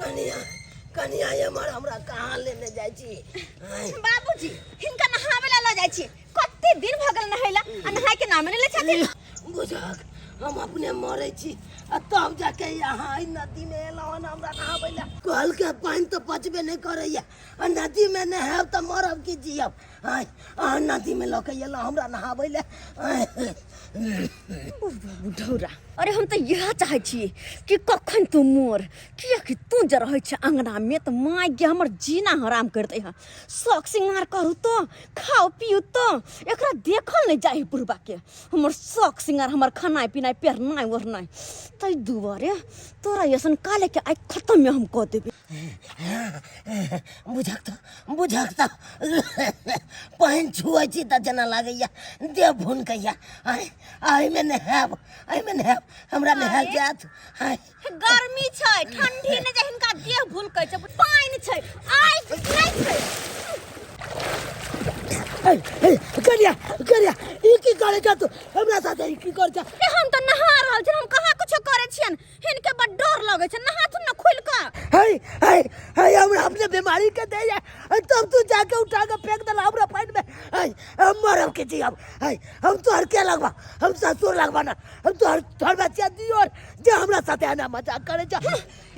कनिया कनिया एम्हर हमरा कहाँ लेने जाइ छी आँय, बाबूजी हिनका नहाबै ला लऽ जाइ छी कते दिन भऽ गेल नहैला आ नहाय के नामे नहि लै छथिन बुझक हम अपने मरै छी आ तब जाके यहाँ एहि नदीमे एलहुँ हन हमरा नहाबै लए कहलकै पानि तऽ पचबे नहि करैया आ नदीमे नहायब तऽ मरब कि जियब आँय अहाँ नदीमे लऽ के एलहुँ हमरा नहाबै लए आँय बुढ़ौरा अरे हम तऽ इएह चाहै छी कि कखन तू मोर किएकि तू जे रहै छै अङ्गनामे तऽ माय गे हमर जीना हराम करि दै है शौक सिंगार करू तो खाओ पियू तो एकरा देखल नहि जाइ है बुढ़बाके हमर शौक सिंगार हमर खानाइ पिनाइ पहिरनाइ ओढ़नाइ ताहि दुआरे तोरा अइसन काले के आइ खतम हम कऽ देबै बुझक तऽ बुझक तऽ पानि छुअै छी तऽ जेना लागैया देह भुनकैया आँय एहिमे नहायब एहिमे नहायब हमरा नहायल जायत आँय गर्मी छै ठंडी ने जे हिनका देह भुलकै छै पानि छै आइ नहि छै करिया करिया ई की करै छ तू हमरा साथे ई की करै छ ए हम तऽ नहा रहल छी हम कहाँ कुछो करै छियन हिनके बड़ डर लगै छै नहाथुन ने खुलि कऽ है है है हमरा अपने बीमारी के दे जा तब तू जाके उठा के फेंक देला हमरा पानि में है हम मरब के जियब है हम तोहर के लगबा हम ससुर लगबा ना हम तोहर तोहर बच्चा दियोर जे हमरा साथे एना मजाक करे छ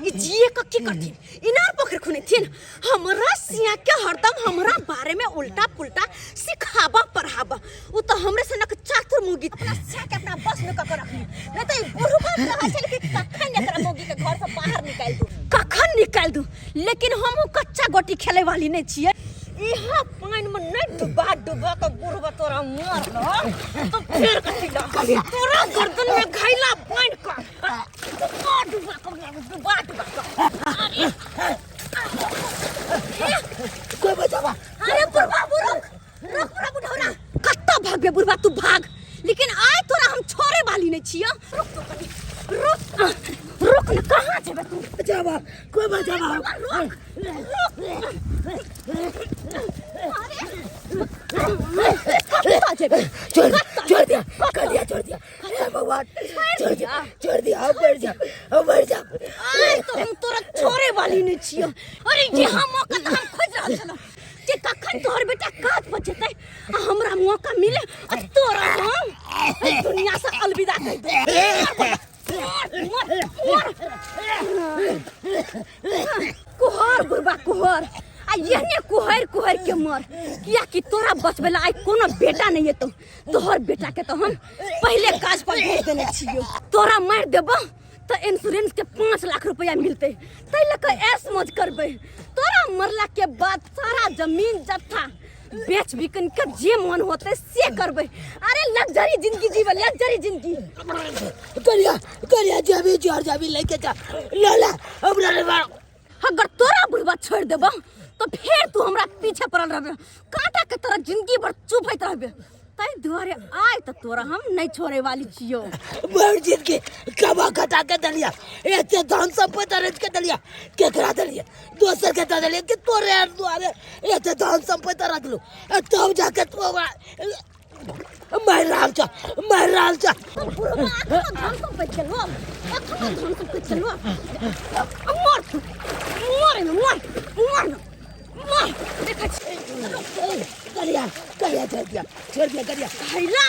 ई जिए के की करथिन इनार पोखरि खुनेथिन हमरा सिया के हरदम हमरा बारे में उल्टा पुल्टा सिखाबा पढ़ाबा उ तो हमरे सनक चातुर मुगी अपना सिया के अपना बस में कक रखनी नहीं तो ई बुढ़बा कहै छल कि कखन एकरा मुगी के घर से बाहर निकाल दू कखन निकाल दू लेकिन हम कच्चा गोटी खेले वाली नहीं छियै इहा पानि में नहीं डुबा डुबा के बुढ़बा तोरा मारलो तो फिर कथी ला तोरा गर्दन में घैला बांध के डुबा डुबा के डुबा डुबा के कोई बचावा अरे बुढ़बा रुक रुक बुढ़ा बुढ़ौरा कत्ता भागबे बुढ़बा तू भाग लेकिन आइ तोरा हम छोड़े वाली नहीं छियो रुक तू कनी रुक रुक न कहाँ जेबे तू बचावा कोई बचावा रुक रुक अरे कत्ता जेबे छोड़ छोड़ दिया कर दिया छोड़ दिया हे भगवान छोड़ दिया छोड़ दिया अब मर जा अब मर जा आइ तो हम तोरा छोड़े वाली नहीं छियो अरे ये हम मौका तो हम खोज रहल छलो जे कखन तोहर बेटा काज पर जेतै आ हमरा मौका मिले आ तोरा हम एहि दुनिया से अलविदा कहि दे मर, मर, मर। कुहर बुढ़बा कुहर आ एहने कुहर कुहर के मर कियाकि तोरा बचबै ला आइ कोनो बेटा नहीं एतौ तोहर बेटा के तो हम पहले काज पर भेज देने छियो तोरा मारि देबो तऽ इंश्योरेंस के 5 लाख रुपया मिलते तै लऽ कऽ ऐश मौज करबै तोरा मरला के बाद सारा जमीन जत्था बेच बिकन के जे मन होते से करबै अरे लग्जरी जिंदगी जीवे लग्जरी जिंदगी करिया करिया जाबी जोर जाबी लेके जा ला ला हमरा रे बा अगर तोरा बुढ़वा छोड़ देबो तो फिर तू हमरा पीछे पड़ल रहबे कांटा के तरह जिंदगी भर चुभैत रहबे ताहि दुआरे आइ तऽ तोरा हम नहीं छोड़े वाली छियो भर जिंदगी कमा खटा के दलिया एते धन संपत्ति अरेंज के दलिया केकरा दलिया दोसर के दे दलिया कि तोरे आर दुआरे एते धन संपत्ति रखलू तब जाके तू हमरा मार रहल छ मार रहल छ बुढ़वा अखनो धन संपत्ति के लोभ अखनो धन संपत्ति के लोभ मर तू मर न मर मर न मर देखै छी करिया करिया छोड़ दिया छोड़ दिया करिया घैला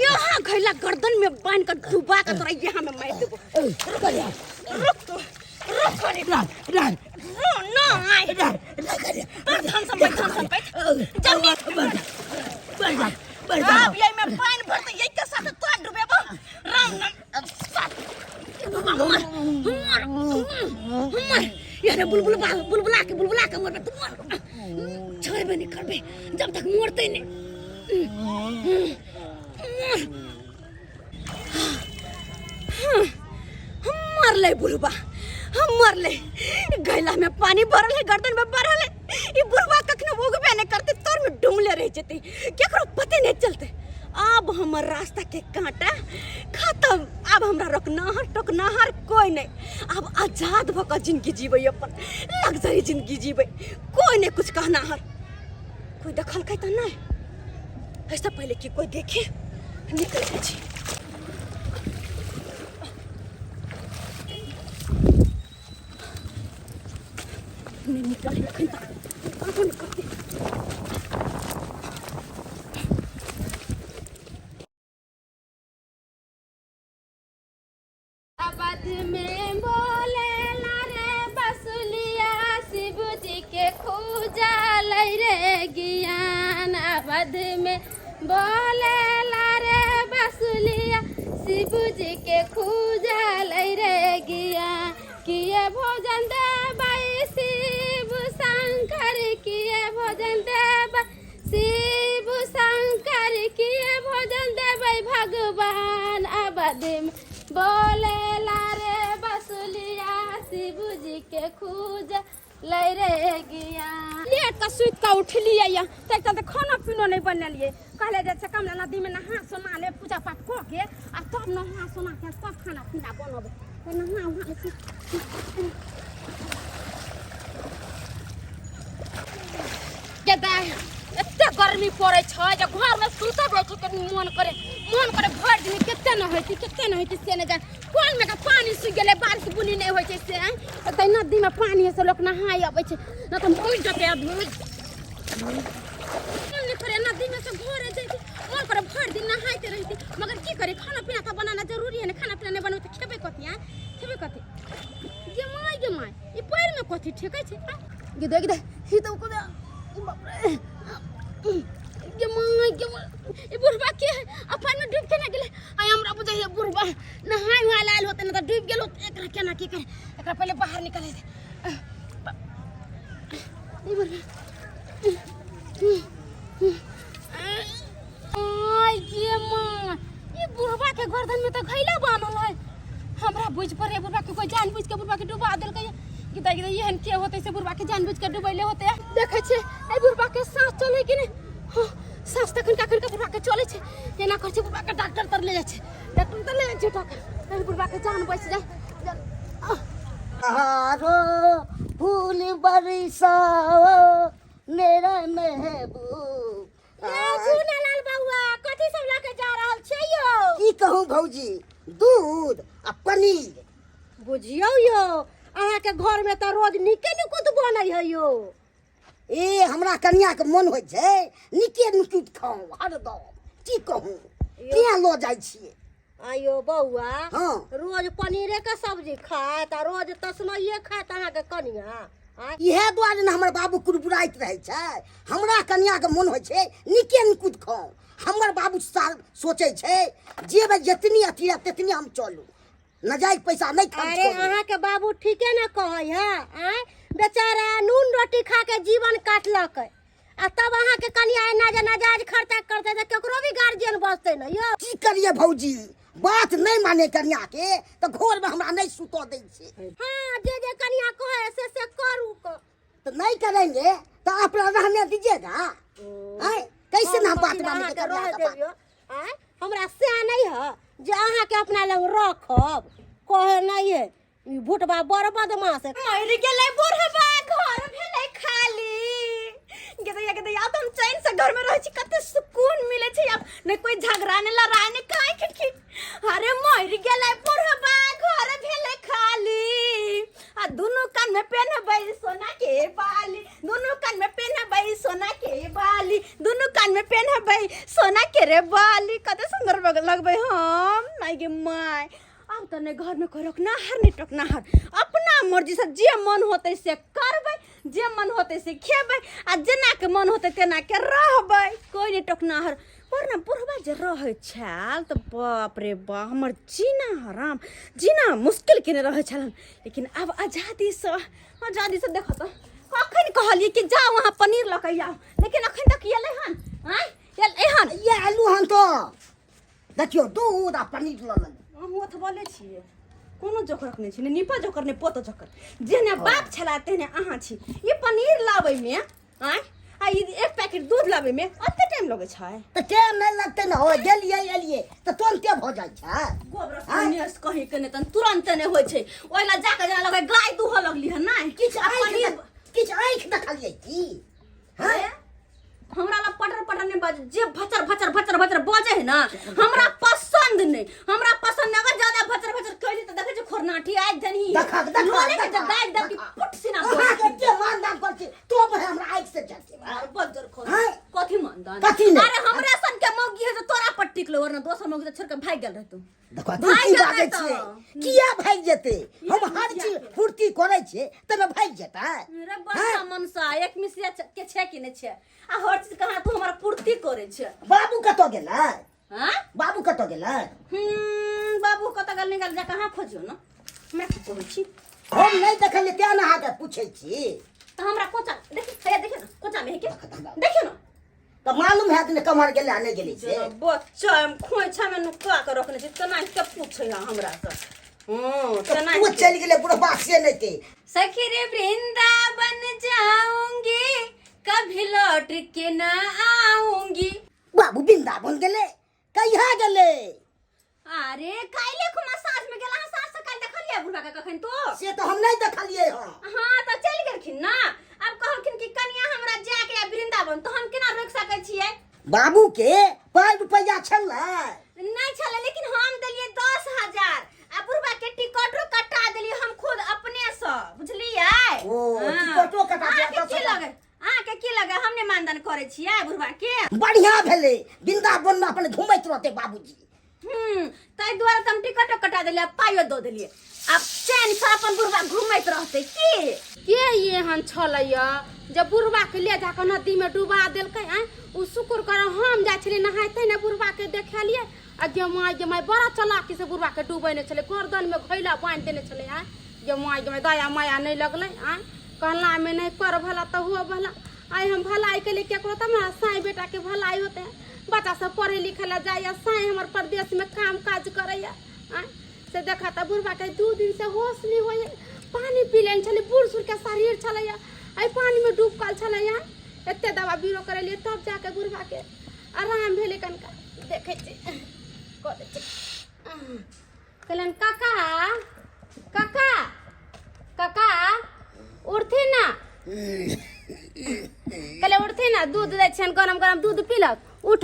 यहाँ घैला गर्दन में बांध कर डुबा के तोरा यहाँ में मार देबो करिया रुक तू रुक कनी ना ना नो नो आइ ना ना करिया तोर धन संपत्ति धन संपत्ति जमीन मर जा मर जा मर जा अब यही में पानी भरते यही के साथ तोरा डुबेबो राम नाम साथ मर मर मर यारे बुलबुला बुलबुला के बुलबुला के मरबे तू मर छोड़बे नहीं करबे जब तक मरते नहीं मर हम मरले बुढ़बा हम मरले गैला में पानी भरल है गर्दन में भरल है ई बुढ़बा कखनो उगबे नहीं करते तोर में डूमले रह जेते केकरो पते नहीं चलते अब हमर रास्ता के कांटा खत्म अब हमरा रोकनाहर टोकनाहर कोई नहीं अब आजाद भऽ कऽ जिंदगी जीबै अपन लग्जरी जिंदगी जीबै कोई नहीं कुछ कहनाहर कोई देखलकै तऽ नहीं ऐसा पहले कि कोई देखे निकल जाइ छी नहि निकललै एखन तक निकलबो नहि करतै। अवध में बोले रे बसुलिया शिव जी के खूजा लै रे ज्ञान। अवध में बोले रे बसुलिया शिव जी के खूजा लै रे ज्ञान। किए भोजन देबै शिव शंकर, किए भोजन देबै शिव शंकर, किए भोजन देबै भगवान। अवध में बोले रे बसुलिया शिव जी के खूज लै रे ज्ञान। लेट कऽ सुति कऽ उठलियै यऽ तै चलते खाना पीनो नहि बनेलियै। कहले जे छै कमला नदीमे नहा सोना ले, पूजा पाठ कऽ के आ तब नहा सोना के तब खाना पीना बनबै। तऽ नहा उहा लै छी के दाय। एते गर्मी पड़ै छै जे घरमे सुतब रहै छै तऽ मन करे मन करे भरि दिन कते नहैती कते नहैती से नहि जान। कोनमे के पानि सुखि गेलै, बारिश बुनी नहि होइ छै से आँय। तऽ नदीमे पानि है से लोक नहाय अबै छै, नहि तऽ मरि जेतै आदमी। मन नहि करे नदीमे से घरे जैती, मन करे भरि दिन नहाइते रहिती, मगर की करे, खाना पीना तऽ बनाना जरूरी है ने। खाना पीना नहि बनबै तऽ खेबै कथी आँय, खेबै कथी? गे माय गे माय, ई पैरमे कथी ठेकै छै आँय? गे देख दे ई तऽ ओकर बाप रे, गे माय गे माय, ई बुढ़बा के है अपन में डूब के ना गेलै? आय हमरा बुझाइए बुढ़बा नहाय उहाय लायल होते ना तऽ डूब गेल होते। एकरा केना की करे, एकरा पहिले बाहर निकाले दे। ई बुढ़बा आय गे माँ, ई बुढ़बा के गर्दन में तऽ घैला बान्हल है। हमरा बुझ पड़े बुढ़बा के कोई जानबूझ के बुढ़बा के डुबा देलकै। गिदा गिदा एहन के होते से बुढ़बा के जानबूझ के डुबैले होते। देखै छियै एहि बुढ़बा के साँस चले कि नहि। हाँ, साँस तखन कखन के बुढ़बा के चले छै, एना करै छै। बुढ़बा के डॉक्टर तर ले जाइ छै, डॉक्टर तर ले जाइ छै उठा के, एहि बुढ़बा के जान बचि जाय। हारो फूल बरसाओ मेरा महबूब। ए झूनालाल बउआ, कथी सब लऽ के जा रहल छियै यौ? की कहूँ भौजी, दूध आ पनीर। बुझियौ यौ, अहाँके घरमे तऽ रोज नीके नुकुत बनै है यौ। ए हमरा कनिया के मन होइ छै नीके नुकुत खाउ हरदम। की कहूँ, तें लऽ जाइ छियै। आयो बौआ। हाँ। रोज पनीरे के सब्जी खायत आ रोज तस्मैये खायत अहाँके कनिया आँय? इएह दुआरे ने हमर बाबू कुरबुराइत रहै छै। हमरा कनियाके मोन होइ छै नीके नुकुत खाउ, हमर बाबू साल सोचै छै जेबै जितनी अथी रहत तेतनी हम चलू, नजायज पैसा नहि खर्च अरे करू। अहाँके बाबू ठीके ने कहै है आँय, बेचारा नून रोटी खा के जीवन काटलकै आ तब अहाँके कनिया एना जे नाजायज खर्चा करतै तऽ केकरो भी गार्जियन बचतै ने यौ। की करिए भौजी, बात नहि माने कनिया के तऽ घर में हमरा नहि सुतऽ दै छै। हाँ, जे जे कनिया कहै से से करू क। तो नहीं करेंगे तो अपना रहने दीजिएगा आँय? कैसे ना हम बात माने अहाँके कनिया रह के बात? देबियौ आँय, हमरा सएह नहि है जे अहाँके अपना लग रखब। कहे नहि है ई भुटबा बड़ बदमाश है। मरि गेलै बुढ़बा, घर भेलै खाली। गे दैया, आब तऽ हम चैन से घर में रहै छी, कते सुकून मिलै छै। आब ने कोई झगड़ा ने लड़ाई ने काई खिटखिट। अरे मरि गेलै बुढ़बा, घर भेलै खाली। आ दुनू कान में पेन्हबै सोना के बाली, दुनू कान में पेन्हबै सोना के बाली, दुनू कान में पेन्हबै सोना के रे बाली। कते सुंदर लगबै हम। माय गे my, आब तऽ नहि घरमे कोइ रोकनाहर नहि टोकनाहर, अपना मर्जीसँ जे मन होतै से करबै, जे मन होतै से खेबै आ जेनाके मन होतै तेनाके रहबै, कोइ नहि टोकनाहर। पर ने बुढ़बा जे रहै छल तऽ बाप रे बाप, हमर जीना हराम, जीना मुश्किल केने रहै छलन। लेकिन आब आजादीसँ आजादीसँ देखऽ तऽ कखन कहलियै कि जाउ अहाँ पनीर लऽ कऽ आउ, लेकिन अखन तक एलै हन आँय, एलै हन। ये आलू हन तऽ देखियौ दूध आ पनीर लऽ लेबै। हम ओतबले छियै, कोनो जोकरक नहि छै, ने नीपा जोकर ने पोतो जोकर। जेहने बाप छला तेहने अहाँ छी। ई पनीर लाबैमे आँय आ ई एक पैकेट दूध लाबैमे ओते टाइम लगै छै? तऽ टाइम नहि लगतै ने, हो गेलियै एलियै तऽ तुरन्ते भऽ जाइ छै। गोबर कन्यास कहीं के नहि तहन तुरन्ते नहि होइ छै। ओहि लए जाके जेना लगै गाय दूहऽ लगली हन नहि। किछु आ आँखि पनीर किछु आँखि देखलियै की? हैं? हमरा लग पटर पटर नहि बाजू। जे भचर भचर भचर भचर बजै है ना, हमरा पसंद नहि, हमरा पसंद नहि। अगर ज्यादा भचर भचर कैली तऽ देखै छी खोरनाठी आइ देनही देखा, देखा, लोले के देखा, दागि दब कि देखा। पुट सिना अहाँके एते एते मानदान करै छी तो हमरा आँखि से झटके अरे बज्जर खो हाँ? कथी मानदान कथी नहि? अरे हमरे सन के मौगी है जो तोरा पर टिकलो वरना दोसर मौगी तो छोड़ के भाग गेल रहतू देखो तू की भागि बाजै जेतै छियै तऽ। किया भागि जेतै हम हर चीज फुर्ती करै छियै तऽ ने भागि जेतै रे बड़का मनसा एक मिसिया के छै कि नहि छै आ हर चीज कहाँ तू हमरा पूर्ति करै छै बाबू कतऽ गेलै हाँ बाबू कतऽ गेलै बाबू कतऽ गेल निकल जा कहाँ खोजियो न हमरा की कहै छी हम नहि देखलियै तें ने अहाँके पूछै छी तऽ हमरा कोचा देखी हैया देखियौ ने कोचा में है के देखियौ ने तऽ मालूम हैत ने कमर गेलै आ नहि गेलै से बच्चा हम खोइछा में नुका के रखने छी केना के पूछै है हमरा से हूँ तऽ केना तू चलि गेलै बुढ़बा से नहि ते सखी रे वृंदावन जाऊंगी कभी लौट के ना आऊंगी बाबू वृंदावन गेलै कहिया गेलै अरे काल्हि खुमा साँझ में गेला साँझ से काल्हि देखलियै बुढ़बा के कखन तो से तऽ हम नहि देखलियै हँ हाँ तऽ चलि गेलखिन ना आब कहलखिन कि कनिया हमरा जाके आ वृंदावन तऽ हम केना रोकि सकै छियै बाबू के पाँच रुपैआ छलै नहि छलै लेकिन हम देलियै 10,000 आ बुढ़बा के टिकटो कटा देलियै हम खुद अपने से बुझलियै ओ, हाँ। टिकटो कटा दिया, अहाँके दस की हजार। लगे अहाँके की लगे हम नहि मानदान करै छियै बुढ़बा के बढ़िया भेलै वृंदावन में अपन घुमैत रहतै बाबूजी ताहि दुआरे तऽ हम टिकटो कटा देलियै आ पाइयो दऽ देलियै आब चैन से अपन बुढ़बा घुमैत रहतै की के एहन छलैया जब बुढ़बा के ले जाके नदी में डुबा देलकै आँय ओ शुक्र कर हम जाइ छलियै नहाइते ने बुढ़बा के देखलियै आ गे माय गे माय बड़ा चलाकी से बुढ़बा के डुबेने छलै गर्दन में घैला बान्हि देने छलै आँय गे माय गे माय दया माया नहि लगलै आँय कहला में नहि कर भला तऽ हो भला आइ हम भलाई के लिए केकरो तब ने साँइ बेटाके भलाई होतै बच्चा सब पढ़े लिखे ला जाइए साँइ हमर परदेशमे काम काज करैए आँय से देखा तऽ बुढ़बाके 2 दिन से होश नहि होइए पानी पी लेने छलै बूढ़ सूढ़के शरीर छलैए एहि पानीमे डूबकल छलैए एते दवा बीरो करेलियै तब जाके बुढ़बाके आराम भेलै कनिका देखै छी कऽ दै छी कहलनि काका काका काका उठथिन ना कहले उठथिन ना दूध दै छियनि गरम गरम दूध पीलक उठ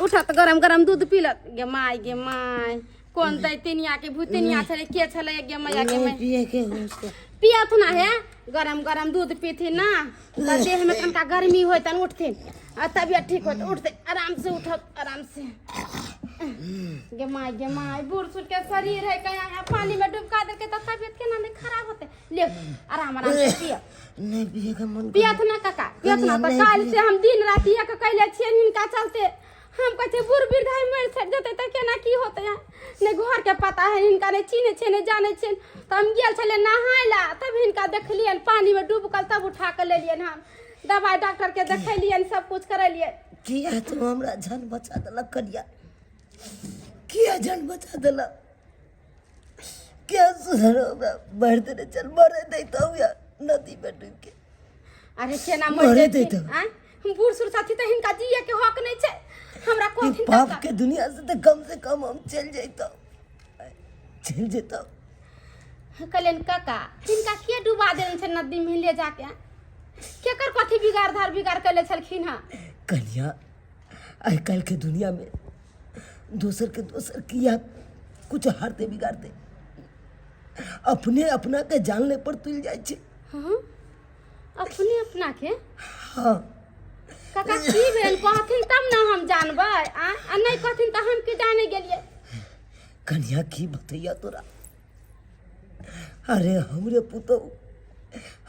उठत गरम गरम दूध पीलक गे माय गे माय कोन दैतिनिया के भूतिनिया छलै के छलै गे मैया गे माय पिए के होश पियत ना हे गरम गरम दूध पीथिन ना तऽ देह में कनिका गर्मी होतन उठथिन आ तबियत ठीक होत उठते आराम से उठत आराम से गे माय गे माय बूढ़ सूढ़ के शरीर है कहीं यहाँ पानी में डुबका देलकै तऽ तबियत केना नहीं खराब होते ले आराम आराम से पिय नहीं पिए के मन पियत ना काका पियत ना तऽ काल्हि से हम दिन राति एक कैले छियनि हिनका चलते हम कहै छियै बूढ़ वृद्धा मरि सरि जेतै तऽ केना की होतै नहि घरके पता है हिनका नहि चिन्है छियै नहि जानै छियनि तऽ हम गेल छलियै नहाय लए तब हिनका देखलियनि पानीमे डूबकल तब उठा कऽ लेलियनि हम दबाइ डॉक्टरके देखेलियनि सब कुछ करेलियै किया तू हमरा जान बचा देलक कनिया किया जान बचा देलक किया सुधर हमरा मारि देने चल मरे दैतहुँ या नदी में डूब के अरे केना मरे मरि दैतहुँ। जेथिन आँय बूढ़ सूढ़ साथी तऽ हिनका जिये के हक नहि छै हमरा ई कहथिन पाप तब के दुनिया से तो कम से कम हम चल जैतहुँ चल जैतहुँ कहलियनि काका हिनका के डुबा देने छै नदी में ले जाके केकर कथी बिगाड़ धार बिगाड़ कैले छलखिन हँ कन्या आइ काल्हि के दुनिया में दोसर के दोसर किया कुछ हारते बिगाड़ते अपने अपना के जानले पर तुल जाइ छै हाँ अपने अपना के हाँ काका की भेल कहथिन तब ने हम जानबै आ आ नहि कहथिन तऽ हम की जाने गेलियै कन्या की बतैया तोरा अरे हमरे पुतहु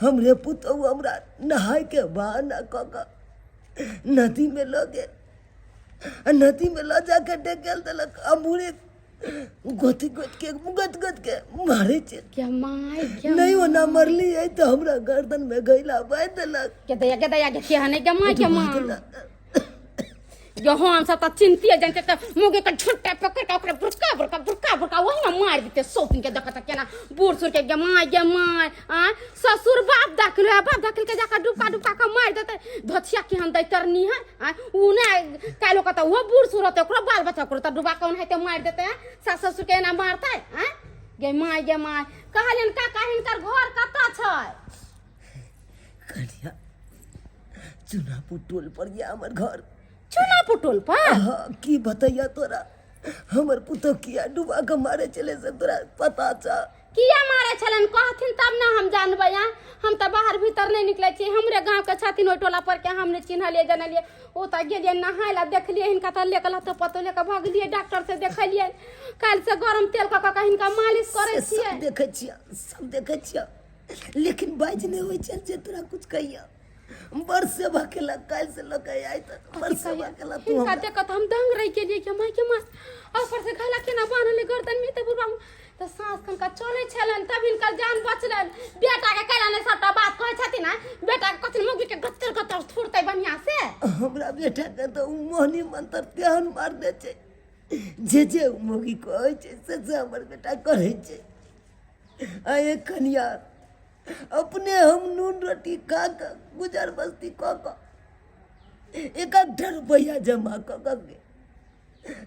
हमरे पुतहु हमरा नहाय के बहाना कऽ कऽ नदी में लऽ गेल आ नदी में लऽ जाके ढकेल देलक आ मुड़े गोति गोति के गोति गोति के मारे छै क्या माय क्या नहीं ओना मरली है तो हमरा गर्दन में गैला बांधि देलक के दया के दया के के नहीं के माय के डुबा माँ देलक जो हम सब तऽ चिन्तिए जानते तऽ मुगे के झुट्टा पकड़ के ओकरा बुरका बुरका बुरका बुरका वही में मार देते सौतिन के देखत केना बूढ़ सूढ़ के गे माय गे माय आ ससुर बाप दाखिल है बाप दाखिल के जाकर डुबका डुबका के मार देते धोछिया के हम दैतरनी है आ उ ने काल्हि ओकर तऽ ओहो बूढ़ सूढ़ होते ओकरो बाल बच्चा ओकरो तऽ डुबा के ओनाहिते मार देते हैं सास ससुर के एना मारते आ गे माय गे माय कहलियन काका हिनकर घर कतऽ छै कनिया चुनापुर टोल पर या हमर घर चुनापुर टोल पर हाँ, की बतैया तोरा हमर पुतोह किया डुबा के मारे चले से तोरा पता छ किया मारे छलन कहथिन तब ना हम जानबै आ हम तऽ बाहर भीतर नहि निकलै छी। हमरे गाँवके छथिन ओहि टोला पर के, हम नहि चिन्हलियै जनलियै। ओ तऽ गेलियै नहाय लए, देखलियै हिनका तऽ लेके लत्तो पत्तो लेके भगलियै, डॉक्टर से देखेलियै। काल्हि से गरम तेल कऽ कऽ हिनका मालिश करै से छियै। सब देखै छियै, सब देखै छियै, लेकिन बाजि नहि होइ छै जे तोरा कुछ कहिया। बड़ सेवा केलक काल्हि से लऽ के आइ तक, बड़ सेवा केलक तू हिनका हमरा। देख कऽ तऽ हम दंग रहि गेलियै कि माय के मास, आ ऊपर से गला केना बान्हल गर्दन में, तऽ बुढ़बा तऽ साँस कनका चलै छलनि तब हिनकर जान बचलनि। बेटाके कैला नहि सबटा बात कहै छथिन? आँय, बेटाके कहथिन मौगीके गत्तर गत्तर थुरतै बढ़िआँ से। हमरा बेटाके तऽ ओ मोहनी मंत्र तेहन मारने छै, जे जे ओ मौगी कहै छै से से हमर बेटा करै छै। आ एक कनिया अपने हम नून रोटी खा कऽ गुजर बस्ती कऽ कऽ एक एकटा रुपैआ जमा कऽ कऽ के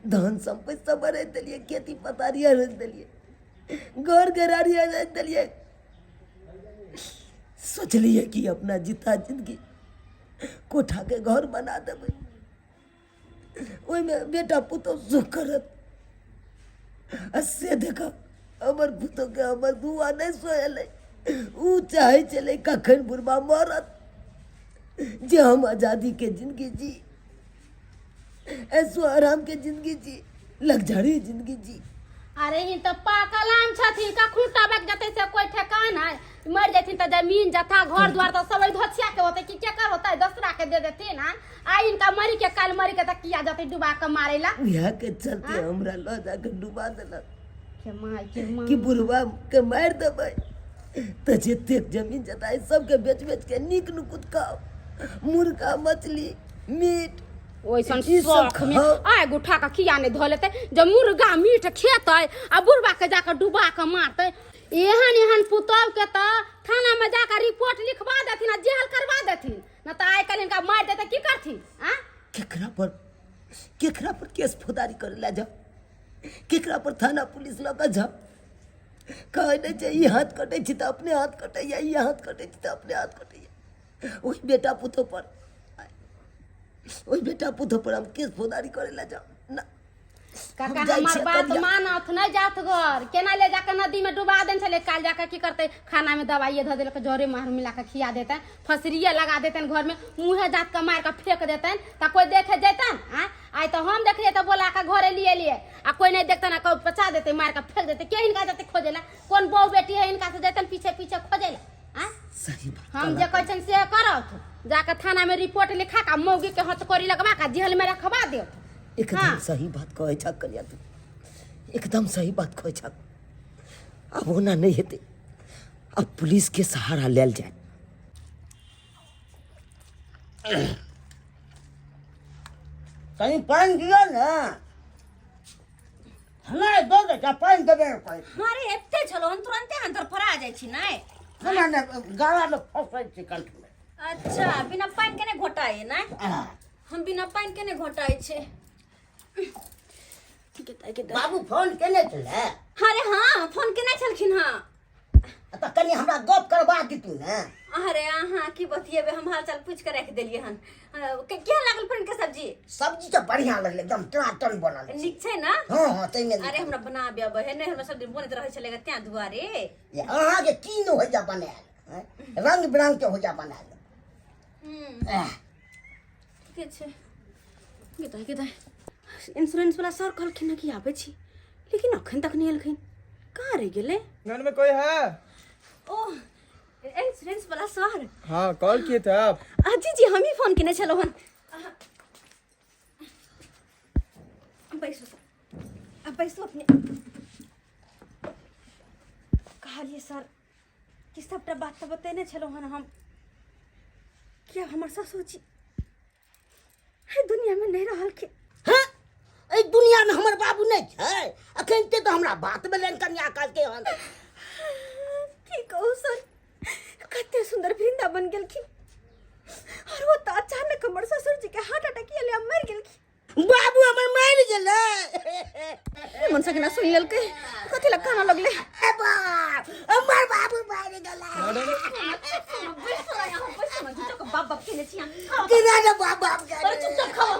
धन सम्पत्ति सब बढ़ा देलियै, खेती पथारी आनि देलियै, घर घरारी आनि देलियै। सोचलियै कि अपना जीता जिंदगी कोठाके घर बना देबै, ओहिमे बेटा पुतहु सुख करत। आ से देख, हमर पुतहुके हमर दुआ नहि सोहेलै। ओ चाहै छलै कखन बुढ़बा मरत जे हम आजादीके जिंदगी जी, ऐसो आरामके जिंदगी जी, लग्जरी जिंदगी जी। अरे ई तऽ पाकल आम छथिन, कखन टबक जेतै से कोई ठेकान है। मरि जेथिन तऽ जमीन जथा घर द्वार तऽ सब धोछिया के होतै कि केकर होतै? दोसरा के दे देथिन। हाँ, आ इनका मरी के काल मरी के तऽ किया जेतै डुबा के मारे ला? इएह के चलते हमरा लऽ जाके डुबा देलक के माय के माय कि बुढ़वा के मारि देबै तऽ जतेक जमीन जथा है सबके बेच बेच के नीक नुकुत खाउ, मुर्गा मछली मीट ओइसन ई सब शौक में खाउ। आग उठा के किया नहीं धो लेतै जब मुर्गा मीट खेतै आ बुढ़वा के जाके डुबा के मारतै? एहन एहन पुतोह के तऽ थाना में जाके रिपोर्ट लिखवा देथिन आ जेल करवा देथिन न तऽ आइ काल्हि हिनका मारि देतै की करथिन? आ केकरा पर केस फौदारी करे ला जाओ? केकरा पर थाना पुलिस लऽ कऽ जाओ? कहै नहि छै, ई हाथ कटै छै तऽ अपने हाथ कटैया, ई हाथ कटै छै तऽ अपने हाथ कटैया। ओहि बेटा पुतोह पर हम केस फौदारी करे ला जाओ ना? काका, हम जाइ हमर छियै बात कनिया। मानत नहि जात घर केना ले जाके नदी में डुबा देने छलै। काल जाके की करतै? खाना में दवाइये धऽ देलक, जरे मार मिला के खिया देतै, फसरिये लगा देतनि, घर में मुँहे जात के मारि के फेंक देतनि तऽ कोइ देखे जैतनि? आँय, आइ तऽ हम देखलियै तऽ बोला के घरे लिए लिए, आ कोइ नहि देखतनि आ कोइ पचा देतै, मारि के फेंक देतै, के हिनका जेतै खोजै ला? कोन बहु बेटी है हिनका से जैतनि पीछे पीछे खोजै ला? आँय, सही बात हम कहला। जे कहै छियनि से करत, जाके थाना में रिपोर्ट लिखा के मौगी के हथकड़ी लगवा के जेल में रखवा देत। एकदम हाँ। सही बात कहै छह कनिया, तू एकदम सही बात कहै छह। आब ओना नहि हेतै, आब पुलिस के सहारा लेल जाय। कहीं पानि दिअ ने, हमरा दऽ दे जा, पानि देबे ने करै। अरे एते छलो हम तुरंते अंदर फरा जाइ छी नै। हमरा ने गलामे फँसै छै कंठमे। अच्छा, बिना पानि के नहि घोटाए नै? आह, हम बिना पानि के नहि घोटाइ छै। बाबू फोन केने छलै? अरे हाँ, फोन केने छलखिन हँ। तऽ कनि हमरा गप करबा दितू ने। अरे अहाँ की बतियेबै, हम हालचाल पूछि के राखि देलियै हन। केहन लागल पनीर के सब्जी? सब्जी तऽ बढ़िआँ लगलै, एकदम टनाटन बनल छै। नीक छै ने? हँ, ताहिमे अरे हमरा बनाबे अबै है नहि, हमरा सब दिन बनैत रहै छलै तें दुआरे। जे अहाँके की नहि होइया बनायल, आँय? रंग बिरंगके होइया बनायल। आह, ठीके छै। गेदाइ गेदाइ, इंश्योरेंस वाला सर कहलखिन हँ कि आबै छी, लेकिन अखन तक नहि एलखिन, कहाँ रहि गेलै? घर में कोई है? ओ इंश्योरेंस वाला सर। हाँ, कॉल किए थे आप? जी जी, हम ही फोन केने छलहुँ हन। बैसू सर, आ बैसू अपने। कहलियै सर कि सबटा बात तऽ बतेने छलहुँ हन हम कि आब हमर ससुर जी एहि दुनियामे नहि रहलखिन। हँ, एहि दुनियामे हमर बाबू नहि छै? अखन ते तऽ हमरा बात भेलनि कनिया कहलकै हन। की कहू सर, कते सुंदर वृंदावन गेलखिन और वो तऽ अचानक हमर ससुर जी के हार्ट अटैक एलै आ मरि गेलखिन। बाबू हमर मरि गेलै? मन से केना सुनि लेलकै, कथी लए कानऽ लगलै? ए बाप, हमर बाबू मरि गेलै। बैसो ना यहाँ, बैसो ना, झूठो के बाप बाप केने छी अहाँ। केना ने बाप बाप अरे चुपचाप खाओ।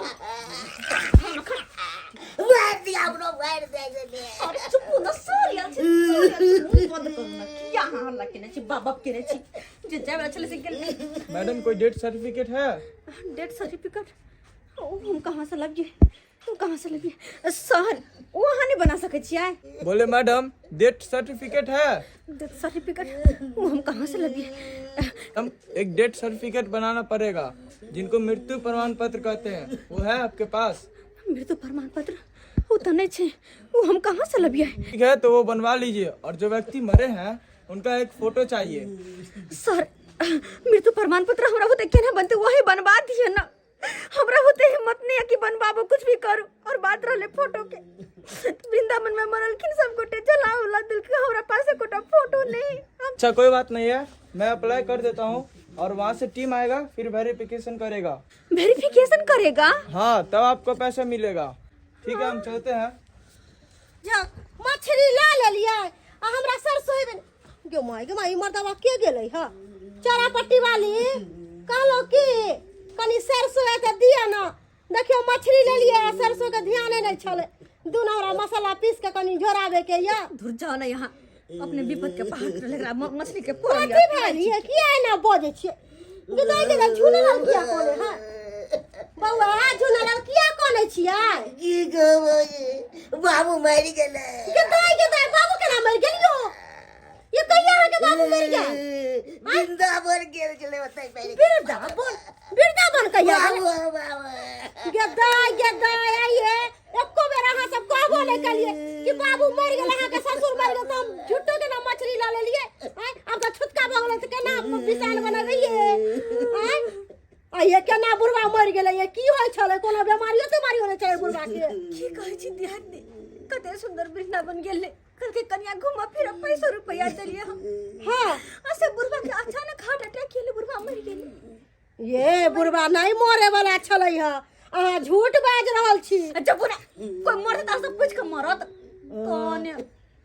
बाबू। मारि दिया हमरो मारि दे दे अरे चुप ना सॉरी छी सॉरी मुंह बंद करू ना किया अहाँ हल्ला केने छी बाप बाप केने छी जे जाय वाला छलै से गेल मैडम कोई डेथ सर्टिफिकेट है डेथ सर्टिफिकेट ओ हम कहाँ से लबिए हम कहाँ से लबिए सर ओ अहाँ नहीं बना सकै छियै बोले मैडम डेथ सर्टिफिकेट है डेथ सर्टिफिकेट वो हम कहाँ से लबिए हम एक डेथ सर्टिफिकेट बनाना पड़ेगा जिनको मृत्यु प्रमाण पत्र कहते हैं वो है आपके पास मृत्यु प्रमाण पत्र वो तो नहीं छे वो हम कहाँ से लबिए ठीक है तो वो बनवा लीजिए और जो व्यक्ति मरे हैं उनका एक फोटो चाहिए सर मृत्यु प्रमाण पत्र हमरा होते केना बनते वही बनवा दिए ना हमरा होते हिम्मत नहीं है कि बनवाबो कुछ भी करू और बात रहले फोटो के वृंदावन में मरलखिन सब गोटे जला उला दिल के हमरा पास एकोटा फोटो नहीं अच्छा कोई बात नहीं है मैं अप्लाई कर देता हूँ और वहाँ से टीम आएगा फिर वेरिफिकेशन करेगा वेरिफिकेशन करेगा हाँ तब आपको पैसा मिलेगा ठीक है हम चलते हैं जा मछली ला लेलियै आ हमरा सरसों हेबे गे माय गे माय ई मर्दवा के गेलै ह चारा पट्टी वाली कहलहुँ कि कनि सरसों है तऽ दिअ ने देखियौ मछली लेलियै आ सरसों के ध्याने नहि छलै दुनू हमरा मसाला पीस के कनि झोराबे के यऽ धुर जाओ ना यहाँ अपने विपद के पहाड़ पर लग रहा मछली के पोर कथी भेल ये किया एना बजै छियै गे दाइ गे झूलेलाल किया कोने है बौआ झूलेलाल किया कोने छियै की कहबै बाबू मरि गेलै गे दाइ गे दाइ बाबू केना मरि गेलियो ये कहिया अहाँके बाबू मरि गेल वृंदावन गेल छलै ओतै मरि गेल वृंदावन वृंदावन कहिया गेलै? बाबू बाबू गे दाइ गे दाइ आइए एको बेर अहाँ सब कहबो नहि केलियै कि बाबू मरि गेल अहाँके ससुर मरि गेल तऽ हम झूठो के ना मछली लऽ लेलियै आँय आब तऽ छुतका भऽ गेलै तऽ केना पिसान बनबियै आँय आइए केना बुढ़वा मरि गेलै ये की होइ छलै कोनो बेमारियो तेमारियो नहि छलै बुढ़वा के की कहै छी ध्यान दे कते सुंदर वृंदावन गेल कहलकै कनिया घूमऽ फिरऽ पैसो रुपैआ देलियै हम हाँ आ से बुढ़वा के अचानक हार्ट अटैक गेलै बुढ़वा मरि गेलै ये बुढ़वा नहि मरे वाला छलै ह अहाँ झूठ बाजि रहल छी जब बुढ़ा कोइ मरत तऽ सब पूछि कऽ मरत कौन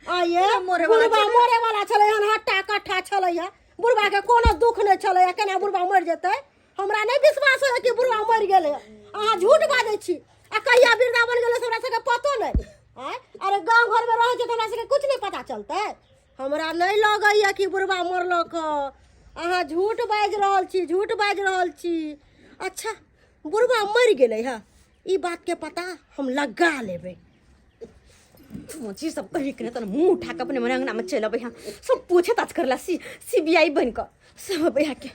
आये मरे वाला बुढ़वा मरे वाला छलै हन हट्टा कट्ठा छलै ह बुढ़वा के कोनो दुख नहि छलै ह केना बुढ़वा मरि जेतै हमरा नहि विश्वास होइए कि बुढ़वा मरि गेलै अहाँ झूठ बाजै छी आ कहिया वृंदावन गेलै से हमरा सबके पतो नहि आँय अरे गाँव घरमे रहै छै तऽ हमरा सबके कुछ नहि पता चलतै हमरा नहि लगैए कि बुढ़वा मरलक हँ अहाँ झूठ बाजि रहल छी झूठ बाजि रहल छी अच्छा बुढ़वा मरि गेलै हँ ई बातके पता हम लगा लेबै सोची सब कही के तन मुंह उठा के अपने मने अंगना में चल अबै हां सब पूछे ताछ करला सी सीबीआई बन के सब अबै हां के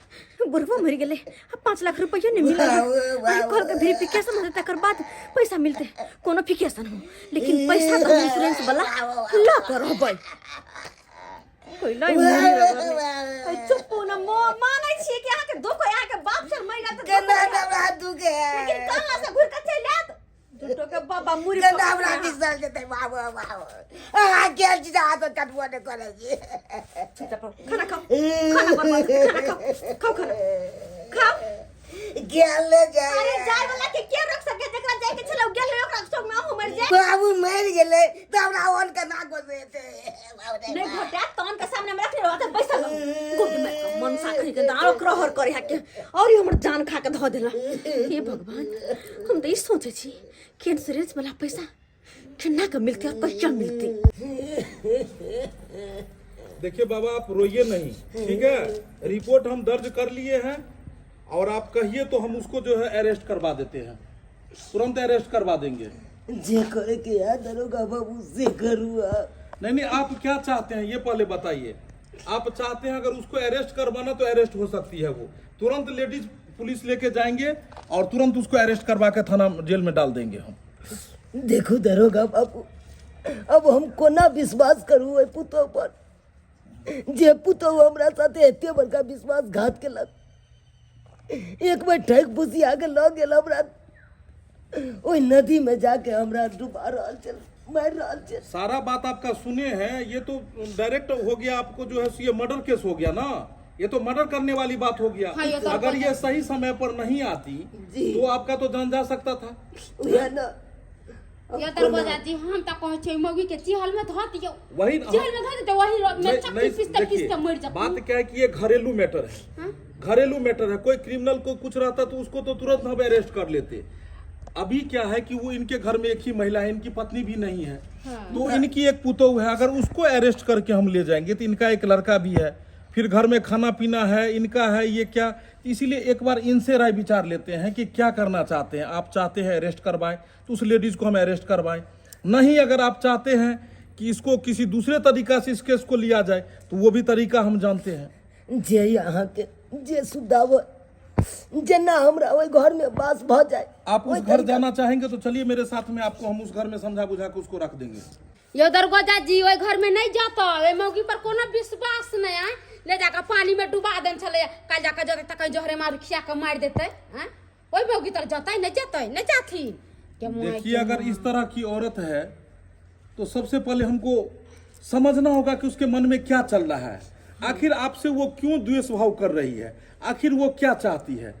बुढ़वा मर गेलै आ 5 लाख रुपया नहीं मिलल अरे कहल के वेरिफिकेशन होते तकर बाद पैसा मिलते कोनो फिकेशन हो लेकिन पैसा तो इंश्योरेंस वाला ला कर रहबै कोई नहीं मरि रहल चुप न मो मानै छियै कि अहाँ के दुख अहाँ के बाप सर मरि गेल तऽ केना हमरा दुख है लेकिन कहाँ से घुर के चलि आयत झूठो के बाबा मुरी केना हमरा बिसर जेतै बाबू बाबू अहाँ गेल छी अहाँ तऽ कटबो नहि करै छी खाना खाओ खाना बर्बाद खाना खाओ खाओ खाना खाओ गेल ने जाय अरे जाय वाला के के रोक सके जेकरा जाय के छले गेल ओकरा संग में अहूँ मर जाय बाबू मरि गेलै तऽ हमरा ओन केना गोसेतै नहीं घोटा तन के सामने में रखले रहत बैसल रहू। गोद में के मनसा खई के आरो क्रहर करे है के और हमर जान खा के धऽ देला हे भगवान हम तऽ ई सोचे छी कि इंश्योरेंस वाला पैसा केना के मिलते और कहिया मिलते देखिए बाबा आप रोइए नहीं ठीक है रिपोर्ट हम दर्ज कर लिए हैं और आप कहिए तो हम उसको जो है अरेस्ट करवा देते हैं तुरंत अरेस्ट करवा देंगे जे करे के है दरोगा बाबू से करू आप नहीं नहीं आप क्या चाहते हैं ये पहले बताइए आप चाहते हैं अगर उसको अरेस्ट करवाना तो अरेस्ट हो सकती है वो तुरंत लेडीज पुलिस लेके जाएंगे और तुरंत उसको अरेस्ट करवा के थाना जेल में डाल देंगे हम देखू दरोगा बाबू अब हम कोना विश्वास करू ओहि पुतोह पर जे पुतोह हमरा साथे एते बड़का विश्वासघात केलक एक बेर ठकि फुसिया के लऽ गेल हमरा ओहि नदी में जाके हमरा डुबा रहल छल मारि रहल छल सारा बात आपका सुने हैं ये तो डायरेक्ट हो गया आपको जो है ये मर्डर केस हो गया ना ये तो मर्डर करने वाली बात हो गया हाँ, ये तो अगर ये सही समय पर नहीं आती जी। तो आपका तो जान जा सकता था उएह ने ये दरवाजा जी हम त कहै छै मौगी के जेल में धऽ दियौ वही जेल में धऽ देतै वही में नहीं- चक्की नहीं, पीसते देखिए, पीसते मरि जेतै बात क्या है कि ये घरेलू मैटर है हाँ? घरेलू मैटर है कोई क्रिमिनल को कुछ रहता तो उसको तो तुरंत हम अरेस्ट कर लेते अभी क्या है कि वो इनके घर में एक ही महिला है, इनकी पत्नी भी नहीं है। तो इनकी एक पुतोह है, अगर उसको अरेस्ट करके हम ले जाएंगे तो इनका एक लड़का भी है, फिर घर में खाना पीना है इनका है, ये क्या। इसीलिए एक बार इनसे राय विचार लेते हैं कि क्या करना चाहते हैं आप। चाहते हैं अरेस्ट करवाएं तो उस लेडीज को हम अरेस्ट करवाएं, नहीं अगर आप चाहते हैं कि इसको किसी दूसरे तरीका से इस केस को लिया जाए तो वो भी तरीका हम जानते हैं। जे अहाँके जे सुविधा हो, जेना हमरा ओहि घरमे वास भऽ जाय। आप उस घर जाना चाहेंगे तो चलिए मेरे साथ में, आपको हम उस घर में समझा बुझा के उसको रख देंगे। यो दरगोजा जी ओहि घर में नहीं जाता, ओहि मौगी पर कोनो विश्वास नहीं आय, ले जाकर पानी में डुबा देने छलै, काल्हि जाकर जतै तऽ कहीं जहरे मारू खिया के मारि देतै। आँय ओहि मौगी तर जतै नहीं, जतै नहीं, जाथिन के माय। देखिए अगर इस तरह की औरत है तो सबसे पहले हमको समझना होगा कि उसके मन में क्या चल रहा है, आखिर आपसे वो क्यों द्वेष भाव कर रही है, आखिर वो क्या चाहती है।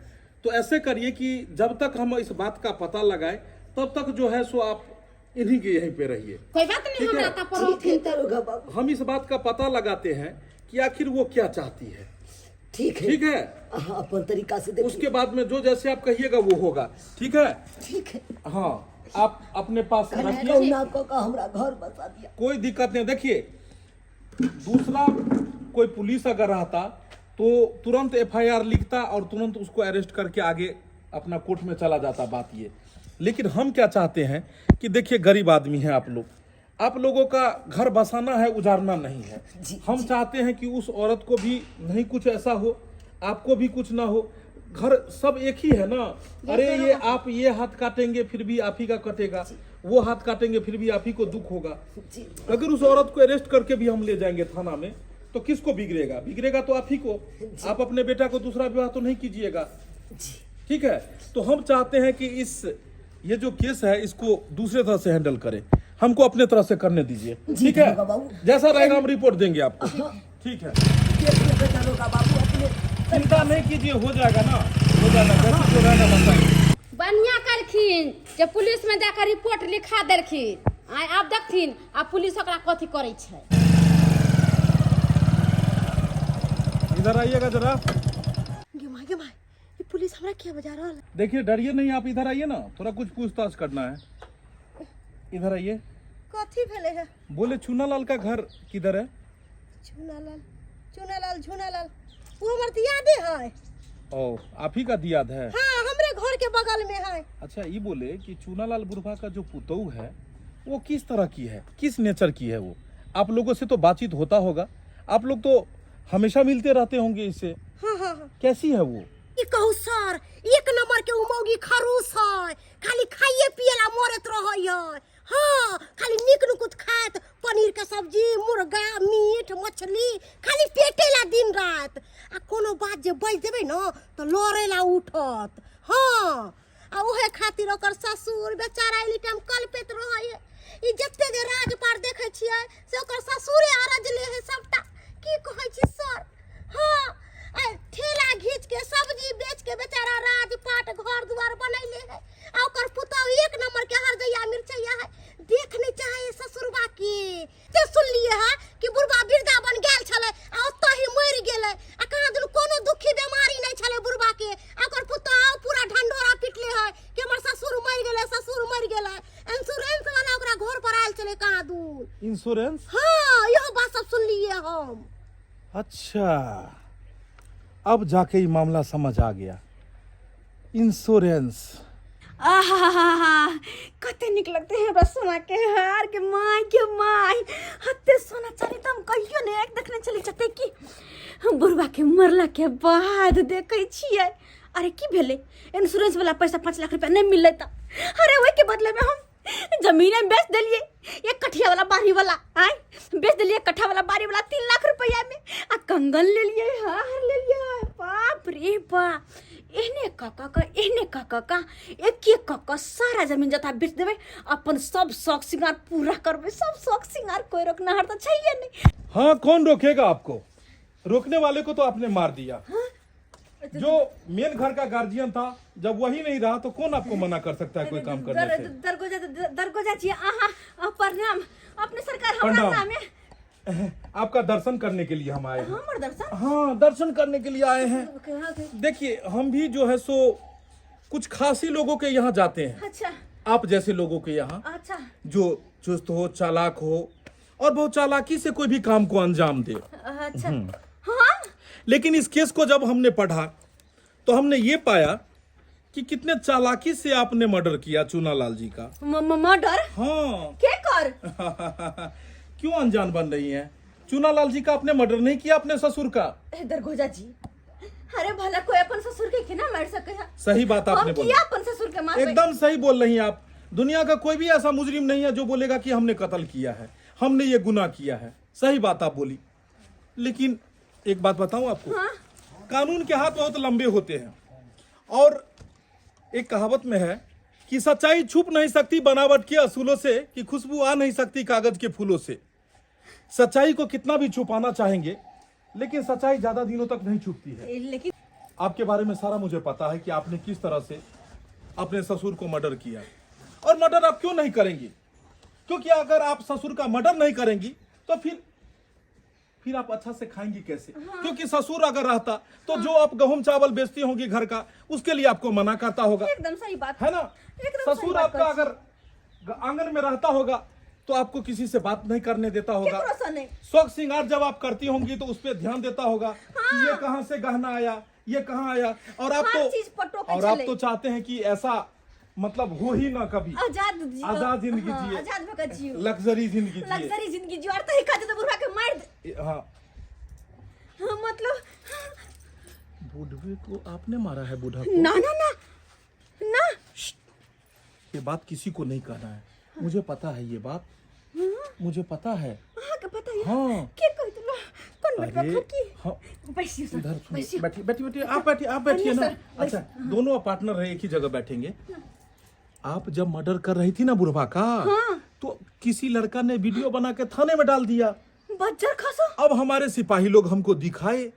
तो ऐसे करिए कि जब तक हम इस बात का पता लगाए तब तक जो है सो आप इन्हीं के यहीं पे रहिए। कोई बात नहीं, ठीक है। हमरा तऽ पर ठीक है दरोगा बाबू। हम इस बात का पता लगाते हैं कि आखिर वो क्या चाहती है। ठीक है। ठीक है, अहाँ अपन तरीका से देखिए, उसके बाद में जो जैसे आप कहिएगा वो होगा। ठीक है, ठीक है। हाँ आप अपने पास रखिए, कहुना कऽ कऽ हमरा घर बसा दिया। कोई दिक्कत नहीं। देखिए दूसरा कोई पुलिस अगर रहता तो तुरंत एफआईआर लिखता और तुरंत उसको अरेस्ट करके आगे अपना कोर्ट में चला जाता बात ये। लेकिन हम क्या चाहते हैं कि देखिए गरीब आदमी हैं आप लोग, आप लोगों का घर बसाना है, उजाड़ना नहीं है। हम चाहते हैं कि उस औरत को भी नहीं कुछ ऐसा हो, आपको भी कुछ ना हो, घर सब एक ही है ना। अरे ये आप ये हाथ काटेंगे फिर भी आप ही का कटेगा, वो हाथ काटेंगे फिर भी आप ही को दुख होगा। अगर उस औरत को अरेस्ट करके भी हम ले जाएंगे थाना में तो किसको बिगड़ेगा? बिगड़ेगा तो आप ही को। आप अपने बेटा को दूसरा विवाह तो नहीं कीजिएगा। ठीक है, तो हम चाहते हैं कि इस ये जो केस है इसको दूसरे तरह से हैंडल करें, हमको अपने तरह से करने दीजिए। ठीक है, दरोगा बाबू। जैसा रहेगा हम रिपोर्ट देंगे आपको। ठीक है, देख लेबै दरोगा बाबू, अपने चिंता नहीं कीजिए, हो जाएगा ना, हो जाएगा, जैसे जो रहेगा बताइए। बढ़िया करखिन जे पुलिस में जाकर रिपोर्ट लिखा देलखिन। आय आब देखथिन आ पुलिस ओकरा कथी करै छै। इधर आइएगा जरा। गे माय, गे माय, ई पुलिस हमरा किया बजा रहल है? देखिए डरिए नहीं, आप इधर आइए ना, थोड़ा कुछ पूछताछ करना है। इधर आइए। कथी भेलै है? बोले चूनालाल का घर किधर है? चूनालाल, चूनालाल, झूनालाल वो हमर दियादे है। ओ आप ही का दियाद है? हाँ हमरे घर के बगल में है। अच्छा ये बोले कि चूनालाल बुढ़वा का जो पुतोह है वो किस तरह की है, किस नेचर की है वो? आप लोगों से तो बातचीत होता होगा, आप लोग तो हमेशा मिलते रहते होंगे इससे। हाँ हाँ हाँ। कैसी है वो? ई कहू सर, एक नंबर के उमौगी खरूस है, खाली खाइए पिए ला मरत रहै है। हाँ खाली नीक नुकुत खात, पनीर के सब्जी, मुर्गा, मीट, मछली, खाली पेटे ला दिन रात। आ कोनो बात जे बज देबै न तो लड़े ला उठत। हाँ आ ओहे खातिर ओकर ससुर बेचारा एनी टाइम कलपैत रहै है। ई जते जे राज पार देखै छियै से ओकर ससुरे अरजले है सबटा। की कहै छी सर? हाँ आ ठेला घीच के सब्जी बेच के बेचारा राज पाट घर दुआर बनैले है। आ ओकर पुतहु एक नंबर के हरजैया मिरचैया है, देख नहीं चाहे है ससुरबा के। से सुनलिए है कि बुढ़बा वृंदावन गेल छलै आ ओतऽ ही मरि गेलै, आ कहाँ दुनू कोनो दुखी बेमारी नहीं छलै बुढ़बा के। आ ओकर पुतहु पूरा ढंढोरा पिटले है कि हमर ससुर मरि गेलै, ससुर मरि गेलै। इंश्योरेंस वाला ओकरा घर पर आयल छलै कहाँ दूर। इंश्योरेंस? हाँ इहो बात सब सुनलिए हम। अच्छा अब जाके ये मामला समझ आ गया, इंश्योरेंस। आहा कते नीक लगते है हमरा सोना के हार के my के my, हते सोना चानी त हम कहियो ने एक देखने चली जते कि हम बुढ़वा के मरला के बाद देखै छियै। अरे की भेलै, इंश्योरेंस वाला पैसा 5 लाख रुपया नहीं मिललै त अरे ओहि के बदले में हम जमीन बेच देलिए, एक कठिया वाला बाड़ी वाला आय बेच देलिए, कट्ठा वाला बाड़ी वाला 3 लाख रुपया में, आ कंगन लेलिए, हार लेलिए। बाप रे बाप, एहने क क क एहने क क क एक एक क क सारा जमीन जथा बेच देबै, अपन सब शौक श्रृंगार पूरा करबै, सब शौक श्रृंगार कोई रोकनाहार तऽ छैहे नहीं। हाँ कौन रोकेगा आपको? रोकने वाले को तो आपने मार दिया। हाँ? जो मेन घर का गार्जियन था जब वही नहीं रहा तो कौन आपको मना कर सकता है कोई काम करने से? दरगोजा, दरगोजा जी आहा प्रणाम, अपने सरकार हमरा प्रणाम। नाम है। आपका दर्शन करने के लिए हम आए हैं। हमर दर्शन? हाँ दर्शन करने के लिए आए हैं। देखिए हम भी जो है सो कुछ खासी लोगों के यहाँ जाते हैं। अच्छा। आप जैसे लोगों के यहाँ। अच्छा। जो चुस्त हो, चालाक हो और बहुत चालाकी से कोई भी काम को अंजाम दे। अच्छा, हाँ। लेकिन इस केस को जब हमने पढ़ा तो हमने ये पाया कि कितने चालाकी से आपने मर्डर किया चूनालाल जी का। मर्डर? हाँ। के कर? क्यों अनजान बन रही हैं? चूनालाल जी का आपने मर्डर नहीं किया अपने ससुर का? ए, दरगोजा जी, अरे भला कोई अपन ससुर के केना मार सके है? सही बात आपने हम बोली। किया अपन ससुर के मारबै? एकदम सही बोल रही हैं आप। दुनिया का कोई भी ऐसा मुजरिम नहीं है जो बोलेगा कि हमने कत्ल किया है, हमने ये गुनाह किया है। सही बात आप बोली, लेकिन एक बात बताऊं आपको? हाँ? कानून के हाथ बहुत लंबे होते हैं और एक कहावत में है कि सच्चाई छुप नहीं सकती बनावट के असूलों से, कि खुशबू आ नहीं सकती कागज के फूलों से। सच्चाई को कितना भी छुपाना चाहेंगे लेकिन सच्चाई ज्यादा दिनों तक नहीं छुपती है। लेकिन आपके बारे में सारा मुझे पता है कि आपने किस तरह से अपने ससुर को मर्डर किया। और मर्डर आप क्यों नहीं करेंगी? क्योंकि अगर आप ससुर का मर्डर नहीं करेंगी तो फिर आप अच्छा से खाएंगी कैसे? हाँ। क्योंकि ससुर अगर रहता तो जो आप गेहूं चावल बेचती होंगी घर का, उसके लिए आपको मना करता होगा। एकदम सही बात है ना? एकदम सही ससुर बात आपका कहै छी। अगर आंगन में रहता होगा तो आपको किसी से बात नहीं करने देता होगा। केकरो से नहीं। शौक श्रृंगार जब आप करती होंगी तो उस पर ध्यान देता होगा कि ये कहाँ से गहना आया, ये कहाँ आया। और आप हर तो चीज पर टोके और आप छलै। तो चाहते हैं कि ऐसा मतलब हो ही ना कभी, आजाद जियो। आजाद जिंदगी हाँ, जिए। आजाद भऽ जियो, लग्जरी जिंदगी जिए। लग्जरी जिंदगी जियो। और तही खातिर तो बुढ़वा के मार दे। हाँ। हाँ, मतलब बुढ़वे को आपने मारा है? बूढ़ा को? ना ना ना ना। ये बात किसी को नहीं कहना है, मुझे पता है, ये बात मुझे पता है। अहाँके पता है? हाँ। के कहि देलक? कोन बटवा अरे, खोकी? हाँ। बैसियो सर, इधर सुनिए, बैसियो। बैठिए बैठिए बैठिए, आप बैठिए, आप बैठिए ना। सर, बैस- अच्छा, दोनों पार्टनर है, एक ही जगह बैठेंगे। आप जब मर्डर कर रही थी ना बुढ़वा का, हाँ। तो किसी लड़का ने वीडियो बना के थाने में डाल दिया। बज्जर खसो। अब हमारे सिपाही लोग हमको दिखाए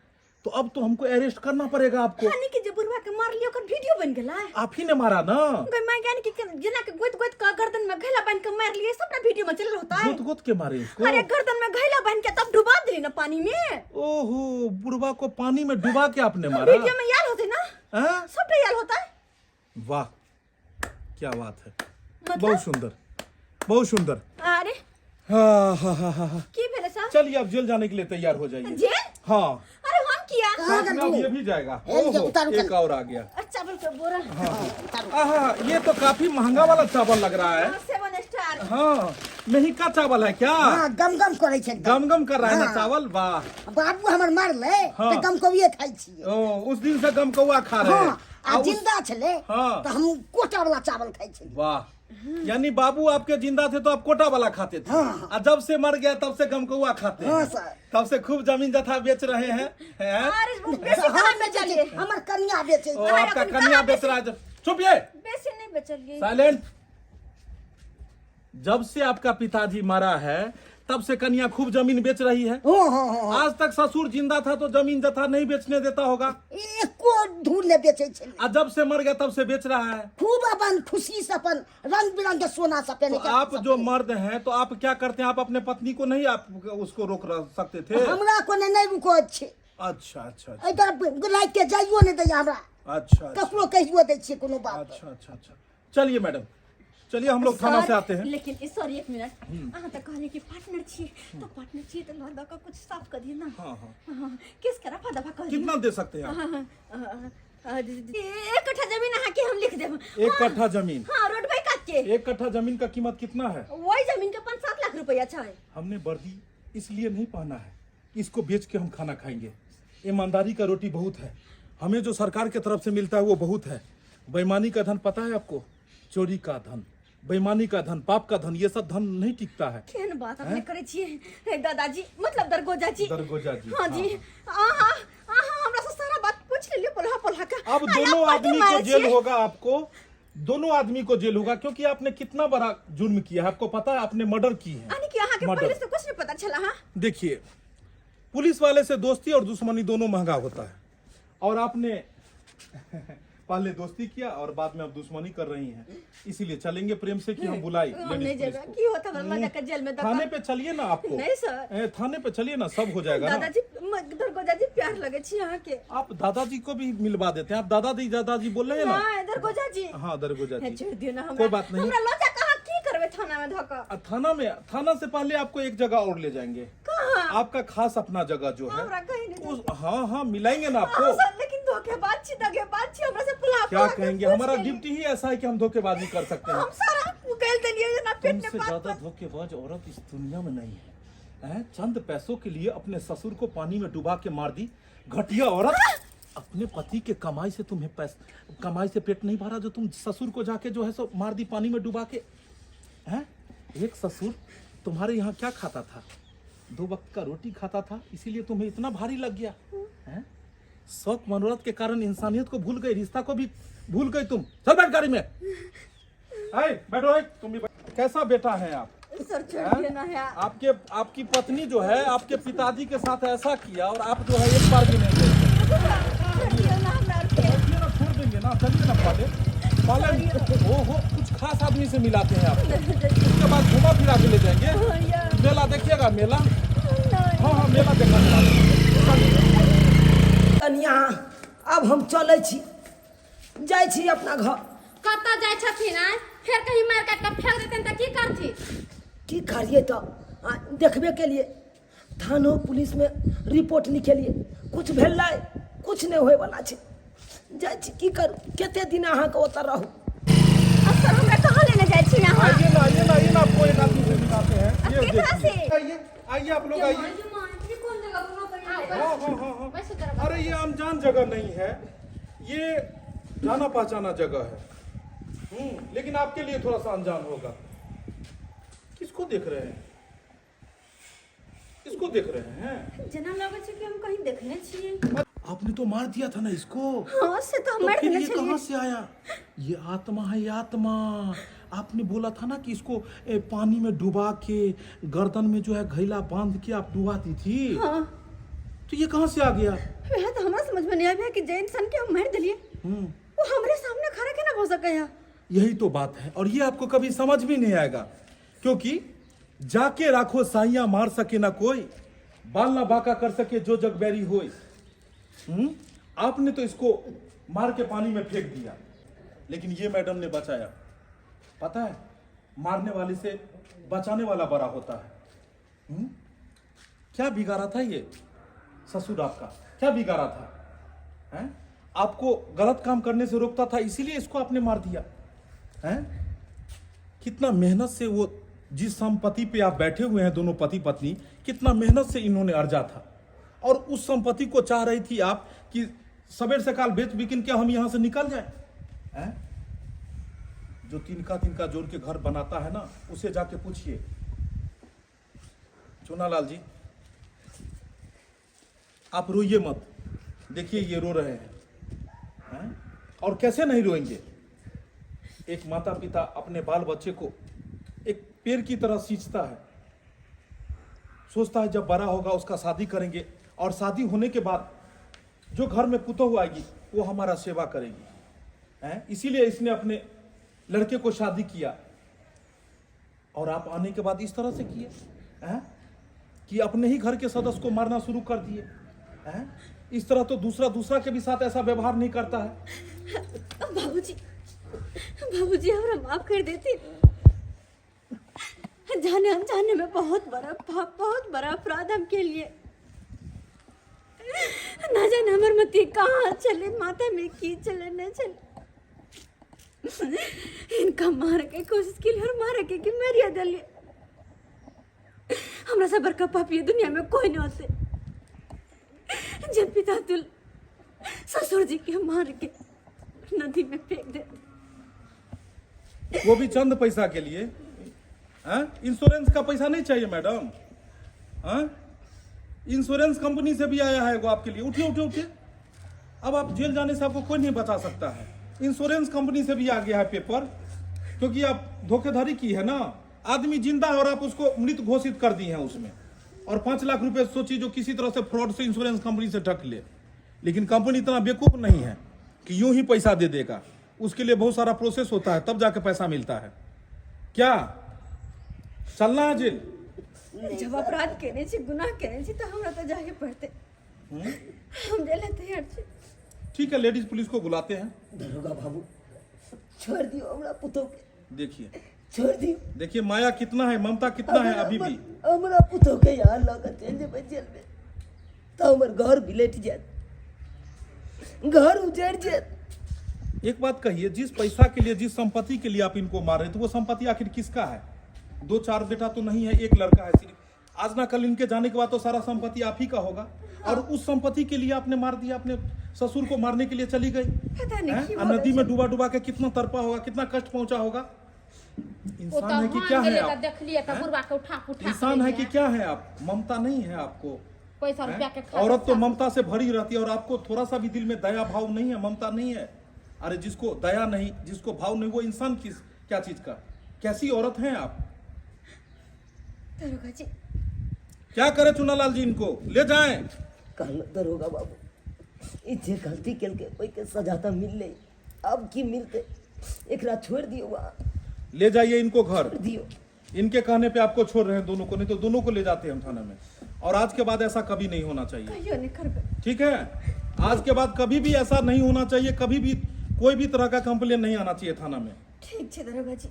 तो अब तो हमको अरेस्ट करना पड़ेगा आपको। यानी कि जे बुढ़वा के मार लियो ओकर वीडियो बन गेलै। आप ही ने मारा ना? गई मैं ज्ञान कि जेना के गोद गोद के गर्दन में घैला बांध के मार लिए, सबटा वीडियो में चलल होता है। गोद गोद के मारे उसको? अरे गर्दन में घैला बांध के तब डुबा दिली ना पानी में। ओहो, बुढ़वा को पानी में डुबा के आपने मारा? वीडियो में याद होते ना। हाँ? सबटा याद होता है। वाह क्या बात है, मतलब? बहुत सुंदर, बहुत सुंदर। अरे हाँ हाँ हाँ हाँ हाँ। की भेलै साहब? चलिए आप जेल जाने के लिए तैयार हो जाइए। जेल? हाँ। अरे हम किया? कहाँ साथ में अब ये भी जाएगा। ए, ये ओहो, उतारू एक कल। और आ गया। चावल के बोरा। आहा, ये तो काफी महंगा वाला चावल लग रहा है। 7 स्टार। हाँ, मेहिका चावल है क्या? हाँ, गम गम करै छै एकदम। गम गम कर रहा है ना हाँ। चावल? वाह। बाबू हमर मरलै हाँ। तऽ गम कौए खाइ छियै। ओ, उस दिन से गम कौआ खा रहे हैं। हाँ, आ जिंदा छलै हाँ। तऽ हम कोटा वाला चावल खाइ छलियै। वाह, यानी बाबू आपके जिंदा थे तो आप कोटा वाला खाते थे। हाँ। और जब से मर गया तब से गमकौआ खाते हाँ, हैं। सर। तब से खूब जमीन जथा बेच रहे हैं, हैं? अरे बेसी हम कहाँ बेचै बेचलियै? छियै, हमर कनिया बेचै ओ, छै। आपका कन्या बेच रहा है। चुप ये, बेसी नहीं बेचलियै। साइलेंट। जब से आपका पिताजी मरा है तब से कन्या खूब जमीन बेच रही है। हाँ हाँ हाँ। आज तक ससुर जिंदा था तो जमीन जथा नहीं बेचने देता होगा। एको धूर नहि बेचै छलै। आ जब से मर गया तब से बेच रहा है। खूब अपन खुशी से अपन रंग बिरंग के सोना सब पहने तो के आप सब जो मर्द हैं तो आप क्या करते हैं? आप अपने पत्नी को नहीं आप उसको रोक सकते थे? हमरा कोनो नहि रुको छै। अच्छा अच्छा अच्छा। एहि तरफ राति के जाइयो नहि दैया हमरा। अच्छा, अच्छा। ककरो कहियो दै छियै कोनो बात। अच्छा अच्छा अच्छा। चलिए मैडम, चलिए हम लोग थाना से आते हैं। लेकिन सॉरी एक मिनट, अहाँ तऽ कहलियै कि पार्टनर छियै, तऽ पार्टनर छियै तऽ लऽ दऽ कऽ कुछ साफ कऽ दिअ ना। हाँ हाँ। हाँ, केस के रफा दफा कऽ दिअ। कितना दे सकते हैं आप? हाँ, हाँ, हाँ, एक कट्ठा जमीन अहाँ के हम लिख देब। एक हाँ, कट्ठा जमीन? हाँ, रोड बाई काट के। एक कट्ठा जमीन का कीमत कितना है? वही जमीन के 5-7 लाख रुपया छै। हमने वर्दी इसलिए नहीं पहना है, इसको बेच के हम खाना खाएंगे। ईमानदारी का रोटी बहुत है, हमें जो सरकार के तरफ से मिलता है वो बहुत है। बेईमानी का धन पता है आपको? चोरी का धन, बेईमानी का धन, पाप का धन, ये सब धन नहीं टिकता है। केहन बात अपने करै छियै हे दादाजी, मतलब दरगोजा जी। दरगोजा जी, हाँ जी। आहा आहा, हमरा से सारा बात पूछ लेलियै पोल्हा पोल्हा के। अब आ, दोनों आप पलटी आदमी को मारै जेल छियै। होगा, आपको दोनों आदमी को जेल होगा, क्योंकि आपने कितना बड़ा जुर्म किया है आपको पता है? आपने मर्डर की है। यानी कि अहाँ के मर्डर। पहले से कुछ नहीं पता छला? हाँ। देखिए, पुलिस वाले से दोस्ती और दुश्मनी दोनों महंगा होता है, और आपने पहले दोस्ती किया और बाद में अब दुश्मनी कर रही हैं, इसीलिए चलेंगे प्रेम से कि हम बुलाई हम लेडीज नहीं पुलिस जेबै। को। की होता हमरा मजा के जेल में थाने पे चलिए ना आपको। नहीं सर। ए, थाने पे चलिए ना, सब हो जाएगा ना। दादाजी, दरगोजा जी प्यार पैर लगे छी अहाँ के। आप दादाजी को भी मिलवा देते हैं। आप दादाजी दादाजी बोल रहे हैं ना? हाँ, दरगोजा जी। हाँ, दरगोजा जी। छोड़ दियो ना हमरा। कोई बात नहीं। हमरा लऽ जा कहाँ, की करबै थाना में धऽ कऽ? थाना में, थाना से पहले आपको एक जगह और ले जाएंगे। कहाँ? आपका खास अपना जगह जो है। हमरा कहीं नहीं। उस, हाँ हाँ, मिलाएंगे ना आपको। हाँ, सर, लेकिन धोखेबाज छी, दगेबाज छी, हमरा से पुला क्या पुला के कहेंगे, पूछ हमारा लेली। ड्यूटी ही ऐसा है कि हम धोखेबाजी कर सकते हैं। हम सारा उगेल देलियै जेना पेट में तुमसे बात। ज्यादा धोखेबाज औरत इस दुनिया में नहीं है, हैं? चंद पैसों के लिए अपने ससुर को पानी में डुबा के मार दी, घटिया औरत। अपने पति के कमाई से तुम्हें पैस कमाई से पेट नहीं भरा जो तुम ससुर को जाके जो है सो मार दी पानी में डुबा के, हैं? एक ससुर तुम्हारे यहाँ क्या खाता था? दो वक्त का रोटी खाता था, इसीलिए तुम्हें इतना भारी लग गया, हैं? शौक मनोरथ के कारण इंसानियत को भूल गई, रिश्ता को भी भूल गई तुम। चल बैठ गाड़ी में। ऐ, बैठो, ऐ, तुम भी बैठो। कैसा बेटा है आप? सर, छोड़ दियो ना है। आपके आपकी पत्नी जो है आपके पिताजी के साथ ऐसा किया और आप जो है एक बार भी नहीं गए। छोड़ दियो ना हमरा आर के। चलिए ना, छोड़ देंगे ना, चलिए ना। पहले पहले वो हो कुछ खास आदमी से मिलाते हैं आपको, उसके बाद घुमा फिरा के ले जाएंगे। मेला देखिएगा, मेला। हाँ हाँ, मेला देखा। कनिया, आब हम चलै छी, जाइ छी अपना घर। कतऽ जाइ छथिन आय? फेर कहीं मारि काटि कऽ फेंक देतनि तऽ की करथिन? की करिए तऽ देखबे के लिए थानो पुलिसमे रिपोर्ट लिखेलिए, कुछ भेलै? कुछ नहि होइवला छै। जाइ छी, की करू? कते दिन अहाँके ओतऽ रहू? अब सर, हमरा कहाँ लेने जाइ छी अहाँ? आइए ना, आइए ना, आइए ना, आपको एक आदमी से मिलाते हैं। ये केकरा देखिए। से? आइए आइए, आप लोग आइए। हाँ हाँ हाँ हाँ, अरे ये अनजान जगह नहीं है, ये जाना पहचाना जगह है, लेकिन आपके लिए थोड़ा सा अनजान होगा। किसको देख रहे हैं? किसको देख रहे हैं? जेना लगै छै कि हम कहीं देखने छियै। आपने तो मार दिया था ना इसको? हाँ, से तो हम तो मार फिर देने ये छलियै। कहाँ से आया? ये आत्मा है, ये आत्मा। आपने बोला था ना कि इसको पानी में डुबा के, गर्दन में जो है घैला बांध के आप डुबाती थी। हाँ। तो ये कहाँ से आ गया? वएह तऽ हमरा समझ में नहीं आबि कि जे इंसान के हम मारि देलियै ओ हमरे सामने खड़ा केना भऽ सकैया? यही तो बात है, और ये आपको कभी समझ भी नहीं आएगा, क्योंकि जाके राखो साइया मार सके ना कोई, बाल ना बाका कर सके जो जग बैरी होए। आपने तो इसको मार के पानी में फेंक दिया, लेकिन ये मैडम ने बचाया। पता है, मारने वाले से बचाने वाला बड़ा होता है। क्या बिगाड़ा था ये ससुर आपका? क्या बिगाड़ा था, हैं? आपको गलत काम करने से रोकता था, इसीलिए इसको आपने मार दिया, हैं? कितना मेहनत से वो जिस संपत्ति पे आप बैठे हुए हैं दोनों पति पत्नी, कितना मेहनत से इन्होंने अर्जा था, और उस संपत्ति को चाह रही थी आप कि सवेर सकाल बेच बिकिन के हम यहाँ से निकल जाए, हैं? जो तिनका तिनका जोड़ के घर बनाता है ना, उसे जाके पूछिए। चुनालाल जी, आप रोइए मत। देखिए, ये रो रहे हैं, हैं? और कैसे नहीं रोएंगे? एक माता पिता अपने बाल बच्चे को एक पेड़ की तरह सींचता है, सोचता है जब बड़ा होगा उसका शादी करेंगे, और शादी होने के बाद जो घर में पुतोहू आएगी वो हमारा सेवा करेगी, हैं? इसीलिए इसने अपने लड़के को शादी किया, और आप आने के बाद इस तरह से किए, हैं? कि अपने ही घर के सदस्य को मारना शुरू कर दिए, हैं? इस तरह तो दूसरा दूसरा के भी साथ ऐसा व्यवहार नहीं करता है। बाबूजी, बाबूजी, हमरा माफ कर देती। जाने अनजाने में बहुत बड़ा पाप, बहुत बड़ा अपराध हम के लिए। ना जाने हमर मती कहाँ चले, माथा में की चले न चले। इनका मार के कोशिश के लिए और मारे के कि मेरी दिलिए। हमरा से बड़का पापी दुनिया में कोई न होते, जब पिता तुल ससुर जी के मार के नदी में फेंक दे। वो भी चंद पैसा के लिए, हैं? इंश्योरेंस का पैसा नहीं चाहिए मैडम? हाँ, इंश्योरेंस कंपनी से भी आया है वो आपके लिए। उठिए उठिए उठिए, अब आप जेल जाने से आपको कोई नहीं बचा सकता है। इंश्योरेंस कंपनी से भी आ गया है पेपर, क्योंकि आप धोखेधड़ी की है ना। आदमी जिंदा है और आप उसको मृत घोषित कर दी हैं उसमें, और 5 लाख रुपए सोचिए जो किसी तरह से फ्रॉड से इंश्योरेंस कंपनी से ठग ले। लेकिन कंपनी इतना बेवकूफ नहीं है कि यूं ही पैसा दे देगा। उसके लिए बहुत सारा प्रोसेस होता है, तब जाके पैसा मिलता है। क्या चलना है जेल? जब अपराध केने छी, गुनाह केने छी, तऽ हमरा तऽ जाहे पड़तै। तैयार छी। ठीक है, लेडीज पुलिस को बुलाते हैं। दरोगा बाबू, छोड़ दियो हमरा पुतोह के। देखिए, छोड़ दियो। देखिए माया कितना है, ममता कितना है अभी भी। हमरा पुतोह के यहाँ लऽ कऽ चलि जेबै जेल में तऽ हमर घर बिलटि जायत, घर उजड़ि जायत। एक बात कहिए, जिस पैसा के लिए, जिस संपत्ति के लिए आप इनको मार रहे थे, वो संपत्ति आखिर किसका है? दो चार बेटा तो नहीं है, एक लड़का है सिर्फ। आज ना कल इनके जाने के बाद तो सारा संपत्ति आप ही का होगा, और उस संपत्ति के लिए आपने मार दिया, अपने ससुर को मारने के लिए चली गई। पता नहीं हैं? की आ भऽ नदी गेल। में डूबा डूबा के कितना तड़पा होगा, कितना कष्ट पहुंचा होगा। ओ इंसान तऽ है कि हम क्या है गेलियै तऽ आप? देखलियै तऽ बुढ़बा के उठा पुठा इंसान है कि क्या है आप? ममता नहीं है आपको? पैसा हैं? रुपया के खातिर। औरत तो ममता से भरी रहती है और आपको थोड़ा सा भी दिल में दया भाव नहीं है, ममता नहीं है। अरे जिसको दया नहीं, जिसको भाव नहीं, वो इंसान किस क्या चीज का? कैसी औरत हैं आप? दरोगा जी, क्या करे चुनालाल जी, इनको ले जाएं? कहलहुँ दरोगा बाबू, ई जे गलती केलकै ओहिके सजा तऽ मिललै, आब की मिलतै? एकरा छोड़ि दियौ अहाँ। ले जाइए इनको घर। छोड़ि दियौ। इनके कहने पे आपको छोड़ रहे हैं दोनों को, नहीं तो दोनों को ले जाते हैं हम थाना में। और आज के बाद ऐसा कभी नहीं होना चाहिए। कहियो नहि करबै। ठीक है, आज के बाद कभी भी ऐसा नहीं होना चाहिए, कभी भी कोई भी तरह का कंप्लेन नहीं आना चाहिए थाना में। ठीक छै दरोगा जी।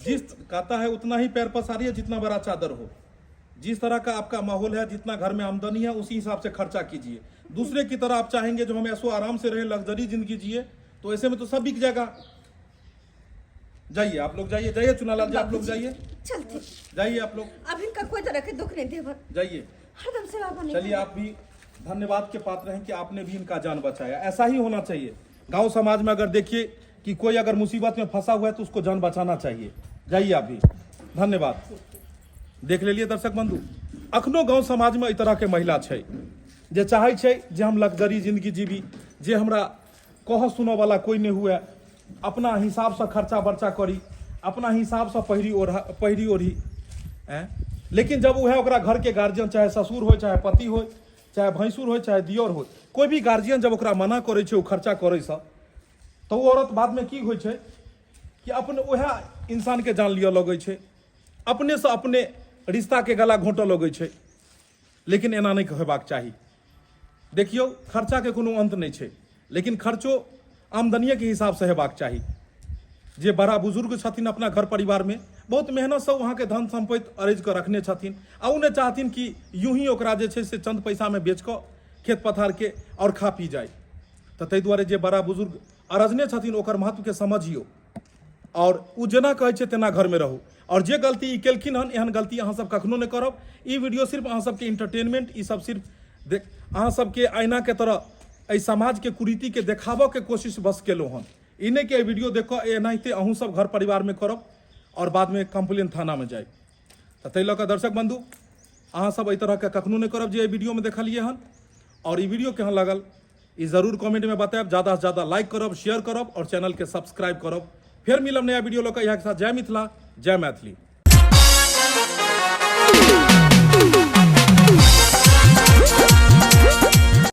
जिस कहता है उतना ही पैर पसारिए जितना बड़ा चादर हो। जिस तरह का आपका माहौल है, जितना घर में आमदनी है, उसी हिसाब से खर्चा कीजिए। दूसरे की तरह आप चाहेंगे जो हम ऐसो आराम से रहे, लग्जरी जिंदगी जिए, तो ऐसे में तो सब बिक जाएगा। जाइए आप लोग, जाइए, जाइए चुनालाल जी, आप लोग जाइए। चलते। जाइए आप लोग। अब इनका कोई तरह के दुख नहीं देब। जाइए। हरदम सेवा बनी। चलिए, आप भी धन्यवाद के पात्र हैं कि आपने भी इनका जान बचाया। ऐसा ही होना चाहिए गांव समाज में। अगर देखिए कि कोई अगर मुसीबत में फंसा हुआ है तो उसको जान बचाना चाहिए। जाइए आप भी, धन्यवाद। देख लेलिए दर्शक बंधु, अखनो गांव समाज में एहि तरह के महिला छै जे चाहै छै जे हम लग्जरी जिंदगी जीवी, जे हमरा कह सुनऽ वाला कोई नहीं हुए, अपना हिसाबसँ खर्चा बर्चा करी, अपना हिसाबसँ पहिरी ओढ़ा पहिरी ओढ़ी। ऐं लेकिन जब वह ओकरा घर के गार्जियन, चाहे ससुर हो, चाहे पति हो, चाहे भैंसुर हो, चाहे दियोर हो, कोई भी गार्जियन जब ओकरा मना करै छै ओ खर्चा करैसँ, तऽ ओ औरत बादमे की होइ छै कि अपन वएह इंसानके जान लिअ लगै छै, अपनेसँ अपने रिश्ताके गला घोंटऽ लगै छै। लेकिन एना नहि हेबाक चाही। देखियौ, खर्चाके कोनो अन्त नहि छै, लेकिन खर्चो आमदनिएके हिसाबसँ हेबाक चाही। जे बड़ा बुजुर्ग छथिन अपना घर परिवारमे, बहुत मेहनतसँ ओ अहाँके धन सम्पत्ति अरजि कऽ रखने छथिन, आ ओ नहि चाहथिन कि यूँ ही ओकरा जे छै से चंद पैसामे बेच कऽ खेत पथारके आओर खा पी जाय। तऽ ताहि दुआरे जे बड़ा बुजुर्ग अरजने छथिन ओकर महत्वके समझियौ, आओर ओ जेना कहै छै तेना घरमे रहू। आओर जे गलती ई केलखिन हन, एहन गलती अहाँसब कखनो नहि करब। ई वीडियो सिर्फ अहाँसबके इंटरटेनमेंट, ई सब सिर्फ देख अहाँसबके आईनाके तरह एहि समाजके कुरीतिके देखाबऽके कोशिश बस केलहुँ हन। ई नहि कि एहि वीडियो देख कऽ एनाहिते अहूँ सब घर परिवारमे करब आओर बादमे कंप्लेन थानामे जाय। तऽ ताहि लऽ कऽ दर्शक बंधु, अहाँ सब एहि तरहके कखनो नहि करब जे एहि वीडियोमे देखलियै हन। आओर ई वीडियो केहन लागल ई जरूर कमेंट में बतायब। ज्यादा से ज्यादा लाइक करब, शेयर करब और चैनल के सब्सक्राइब करब। फिर मिलब नया वीडियो लऽ कऽ। इएह के साथ जय मिथिला, जय मैथिली।